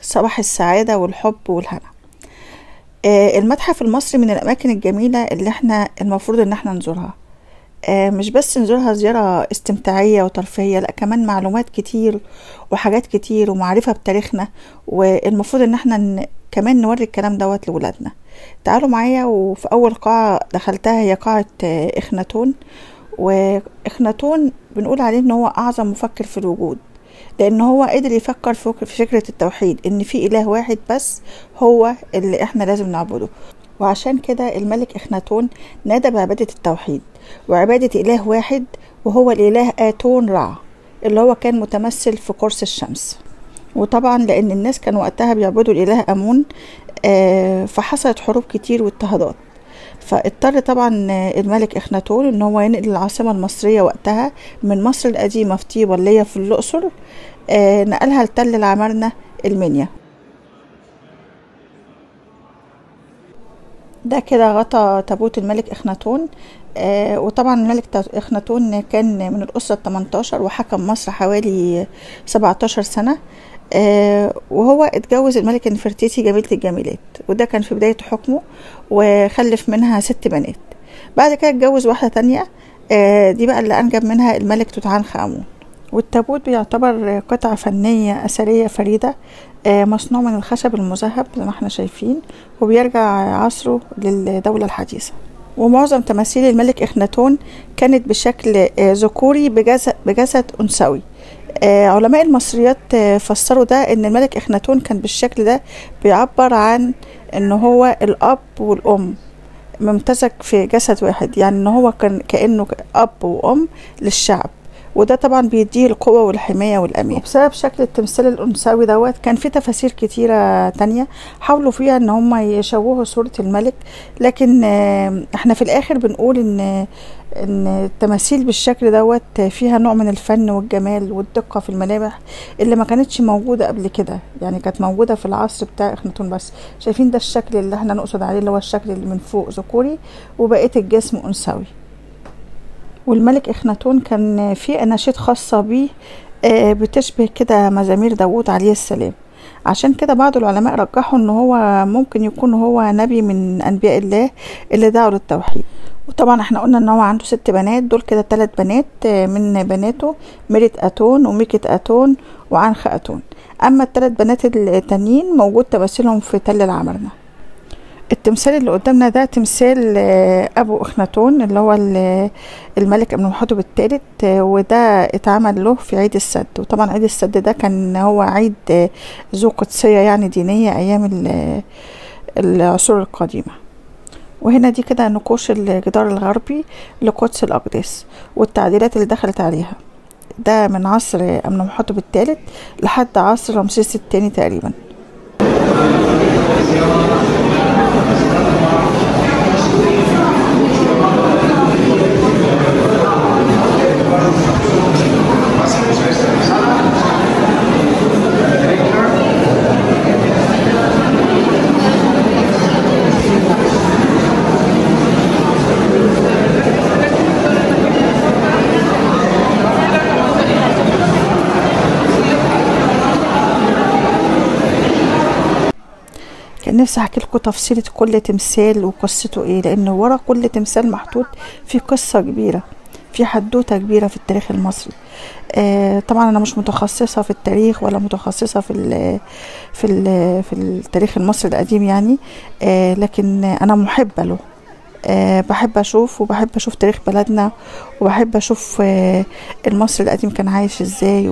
صباح السعادة والحب والهنا. المتحف المصري من الأماكن الجميلة اللي احنا المفروض ان احنا نزورها، مش بس نزورها زيارة استمتاعية وترفيهية، لا كمان معلومات كتير وحاجات كتير ومعرفة بتاريخنا، والمفروض ان احنا كمان نوري الكلام دوت لولادنا. تعالوا معايا. وفي اول قاعة دخلتها هي قاعة اخناتون. واخناتون بنقول عليه ان هو اعظم مفكر في الوجود، لان هو قدر يفكر في فكرة التوحيد، ان في اله واحد بس هو اللي احنا لازم نعبده. وعشان كده الملك اخناتون نادى بعبادة التوحيد وعبادة اله واحد، وهو الاله اتون رع اللي هو كان متمثل في قرص الشمس. وطبعا لان الناس كان وقتها بيعبدوا الاله امون، فحصلت حروب كتير واضطهادات، فاضطر طبعا الملك اخناتون ان هو ينقل العاصمة المصرية وقتها من مصر القديمة في طيبة اللي هي في الأقصر، نقلها لتل العمارنة المنيا. ده كده غطى تابوت الملك اخناتون. وطبعا الملك اخناتون كان من الأسرة 18 وحكم مصر حوالي 17 سنة. وهو اتجوز الملكة نفرتيتي جميلة الجميلات، وده كان في بداية حكمه، وخلف منها 6 بنات. بعد كده اتجوز واحدة تانية، دي بقى اللي أنجب منها الملك توت عنخ آمون. والتابوت بيعتبر قطعة فنية أثرية فريدة، مصنوع من الخشب المذهب زي ما احنا شايفين، وبيرجع عصره للدولة الحديثة. ومعظم تماثيل الملك اخناتون كانت بشكل ذكوري بجسد أنثوي. علماء المصريات فسروا ده ان الملك اخناتون كان بالشكل ده بيعبر عن ان هو الاب والام ممتزج في جسد واحد، يعني ان هو كان كأنه اب وام للشعب، وده طبعا بيديه القوة والحماية والأمان. وبسبب شكل التمثال الأنثوي دوت كان في تفاسير كتيرة تانية حاولوا فيها ان هم يشوهوا صورة الملك، لكن احنا في الاخر بنقول ان التماثيل بالشكل دوت فيها نوع من الفن والجمال والدقة في الملامح اللي ما كانتش موجودة قبل كده، يعني كانت موجودة في العصر بتاع اخناتون بس. شايفين ده الشكل اللي احنا نقصد عليه، اللي هو الشكل اللي من فوق ذكوري وبقية الجسم أنثوي. والملك اخناتون كان في اناشيد خاصة بيه بتشبه كده مزامير داوود عليه السلام، عشان كده بعض العلماء رجحوا ان هو ممكن يكون هو نبي من انبياء الله اللي دعوا للتوحيد. وطبعا احنا قلنا ان هو عنده 6 بنات، دول كده 3 بنات من بناته، ميرت اتون وميكت اتون وعنخ اتون. اما ال3 بنات التانيين موجود تماثيلهم في تل العمارنة. التمثال اللي قدامنا ده تمثال ابو اخناتون اللي هو الملك امنحتب الثالث، وده اتعمل له في عيد السد. وطبعا عيد السد ده كان هو عيد ذو قدسية يعني دينية ايام العصور القديمة. وهنا دي كده نقوش الجدار الغربي لقدس الاقداس والتعديلات اللي دخلت عليها، ده من عصر امنحتب الثالث لحد عصر رمسيس الثاني تقريبا. كان نفسي احكي لكم تفصيلة كل تمثال وقصته ايه، لان ورا كل تمثال محطوط في قصة كبيرة، في حدوتة كبيرة في التاريخ المصري. طبعا انا مش متخصصة في التاريخ ولا متخصصة في التاريخ المصري القديم يعني، لكن انا محبة له. بحب اشوف، وبحب اشوف تاريخ بلدنا، وبحب اشوف المصري القديم كان عايش ازاي،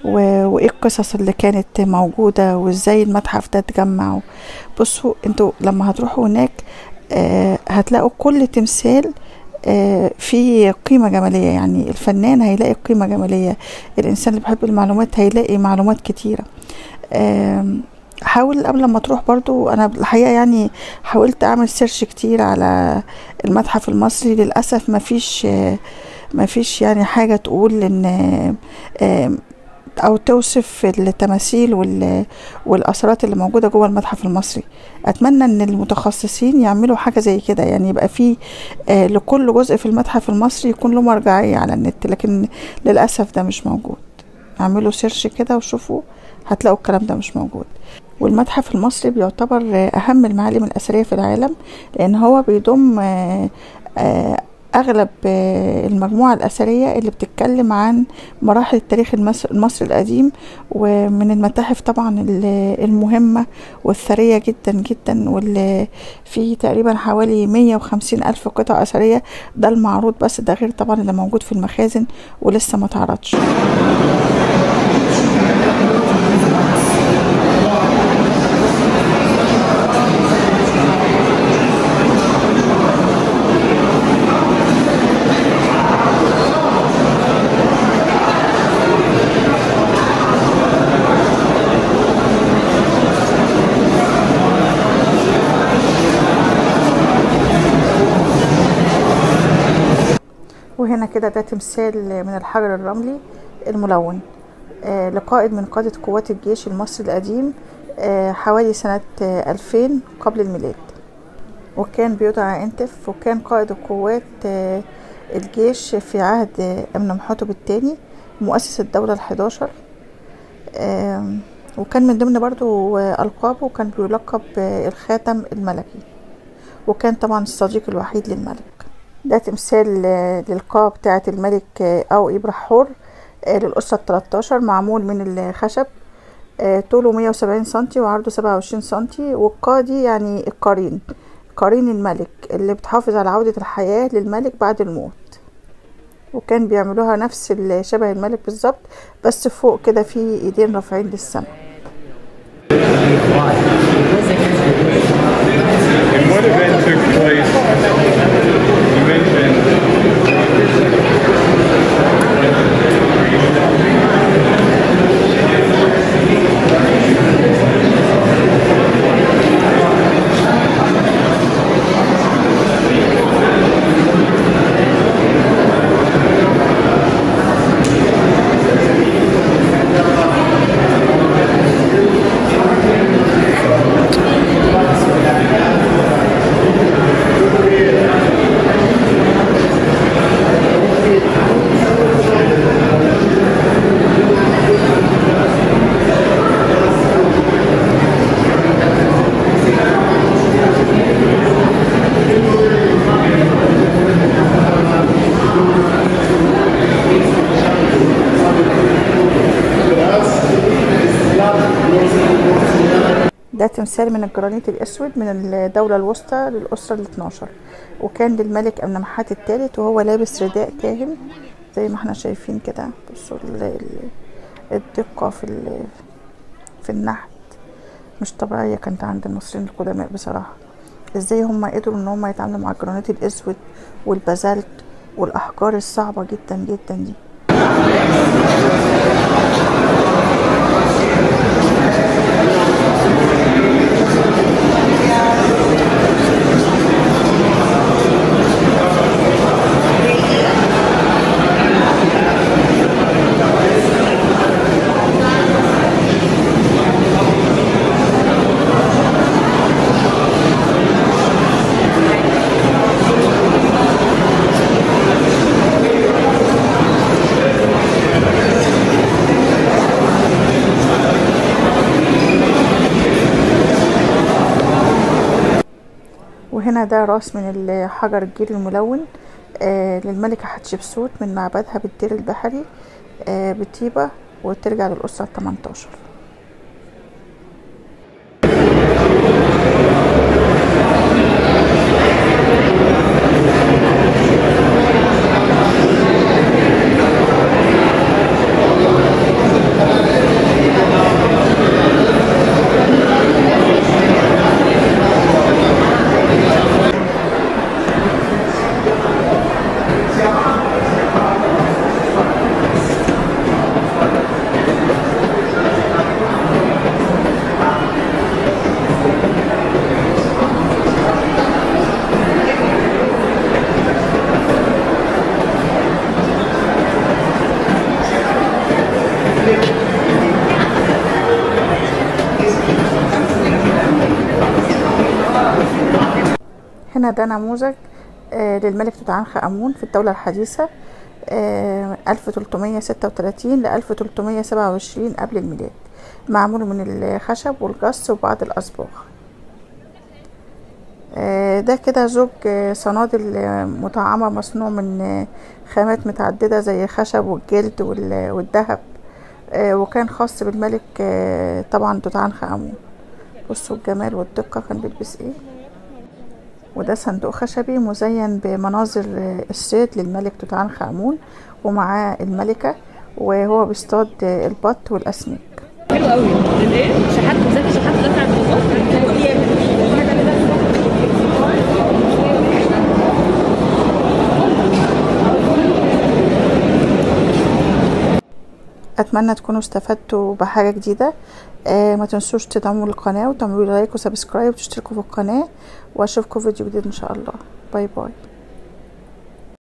وايه القصص اللي كانت موجودة، وازاي المتحف ده اتجمع. بصوا انتوا لما هتروحوا هناك هتلاقوا كل تمثال فيه قيمة جمالية، يعني الفنان هيلاقي قيمة جمالية، الانسان اللي بيحب المعلومات هيلاقي معلومات كتيرة. حاول قبل ما تروح برضو، انا الحقيقة يعني حاولت اعمل search كتير على المتحف المصري، للأسف مفيش يعني حاجة تقول ان او توصف التماثيل والاثارات اللي موجودة جوه المتحف المصري. اتمنى ان المتخصصين يعملوا حاجة زي كده، يعني يبقى في لكل جزء في المتحف المصري يكون له مرجعية على النت، لكن للاسف ده مش موجود. اعملوا search كده وشوفوا هتلاقوا الكلام ده مش موجود. والمتحف المصري بيعتبر اهم المعالم الاثرية في العالم، لان هو بيضم اغلب المجموعة الاثرية اللي بتتكلم عن مراحل التاريخ المصري القديم، ومن المتاحف طبعا المهمة والثريه جدا جدا، واللي فيه تقريبا حوالي 150 الف قطعه اثرية، ده المعروض بس، ده غير طبعا اللي موجود في المخازن ولسه ما اتعرضش. وهنا كده ده تمثال من الحجر الرملي الملون لقائد من قادة قوات الجيش المصري القديم حوالي سنة 2000 قبل الميلاد، وكان بيدعى انتف، وكان قائد القوات الجيش في عهد امنمحتب الثاني مؤسس الدولة ال11. وكان من ضمن برضو ألقابه كان بيلقب الخاتم الملكي، وكان طبعا الصديق الوحيد للملك. ده تمثال للقاع بتاعة الملك أو إبرحور للأسرة 13، معمول من الخشب، طوله 170 سنتي وعرضه 27 سنتي. والقاع دي يعني القرين، قرين الملك اللي بتحافظ على عودة الحياة للملك بعد الموت، وكان بيعملوها نفس شبه الملك بالظبط، بس فوق كده في ايدين رافعين للسماء. And what event took place? You mentioned ده تمثال من الجرانيت الأسود من الدولة الوسطى للأسرة ال12، وكان للملك أمنمحات الثالث، وهو لابس رداء كاهن زي ما احنا شايفين كده. بصوا الدقة في النحت مش طبيعية كانت عند المصريين القدماء بصراحة. ازاي هم قدروا ان هم يتعاملوا مع الجرانيت الأسود والبازلت والأحجار الصعبة جدا جدا دي. وهنا ده راس من الحجر الجيري الملون للملكة حتشبسوت من معبدها بالدير البحري بطيبة، وترجع للأسرة 18. هنا ده نموذج للملك توت عنخ آمون في الدولة الحديثة 1336 ل 1327 قبل الميلاد، معمول من الخشب والجص وبعض الأصباغ. ده كده زوج صنادل مطعمة مصنوع من خامات متعددة زي خشب والجلد والذهب، وكان خاص بالملك طبعا توت عنخ آمون. بصوا الجمال والدقة كان بيلبس ايه. وده صندوق خشبي مزين بمناظر الصيد للملك توت عنخ آمون ومعاه الملكة وهو بيصطاد البط والأسماك. حلو قوي. الايه؟ شحات زكي شحات دفع بالظبط. اتمنى تكونوا استفدتوا بحاجة جديدة. ما تنسوش تدعموا القناة وتعملوا like و subscribe وتشتركوا في القناة، واشوفكم فيديو جديد ان شاء الله. bye bye.